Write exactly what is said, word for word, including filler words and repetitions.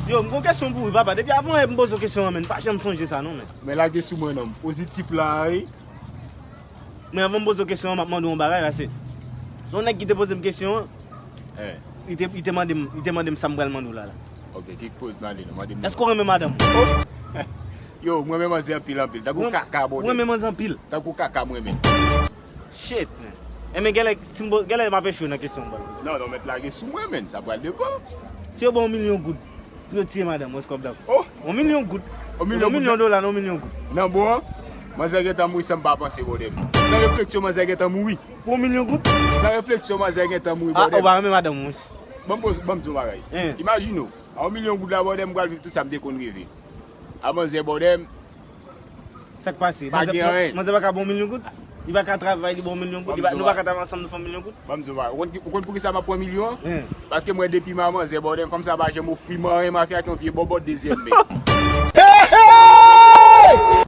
Yo, m gon kesyon pou ou wi, papa. Depi avan yè m poze w kesyon an, men, m pa janm sonje sa, non, men. Men lage sou mwen, non. Pozitif la, wi. Men avan m poze w kesyon an, m ap mande w yon bagay, pase se yon nèg ki te poze m kesyon an. Eh. Li te, li te mande m, li te mande m sa m pral mande w la, la. Ok, ki koz mande non, mande m. Èske w renmen madanm ou? Yo, mwen renmen manzè anpil, anpil. Tankou kaka, bòdè. Ou renmen manzè anpil? Tankou kaka, mwen renmen. Shit, man. Enben, genlè, si m bo-, genlè m ap echwe nan kesyon an, bòdè. Non, non, mèt lage sou mwen, men. Sa pral depan. Si yo ba w yon milyon goud pou yo tiye madanm ou, èske w ap dakò? Oh! Yon milyon goud. Yon milyon goud. Yon milyon dola, non, yon milyon goud. Nan bon an, manzè gentan mouri san m pa panse, bòdè. San refleksyon, manzè gentan mouri. Pou yon milyon goud? San refleksyon, manzè gentan mouri, bòdè. Ah, ou pa renmen madanm ou, wi. Ban m poz, ban m di yon bagay. Hein. Imajine w, a yon milyon goud la, bòdè, m pral viv tout sa m te konn reve. A manzè, bòdè, sa k pase? Manzè pa ka ba w yon milyon goud? Li pa ka travay, li ba w yon milyon goud? Li pa, nou pa ka travay ansanm, nou fè yon milyon goud? Ban m di w, ou konn, ou konn poukisa m ap pran milyon an? Paske mwen, depi m a manzè, bòdè, fanm sa pa janm ofri m anyen, m afe ak yon vye bòbòt dezyèm men.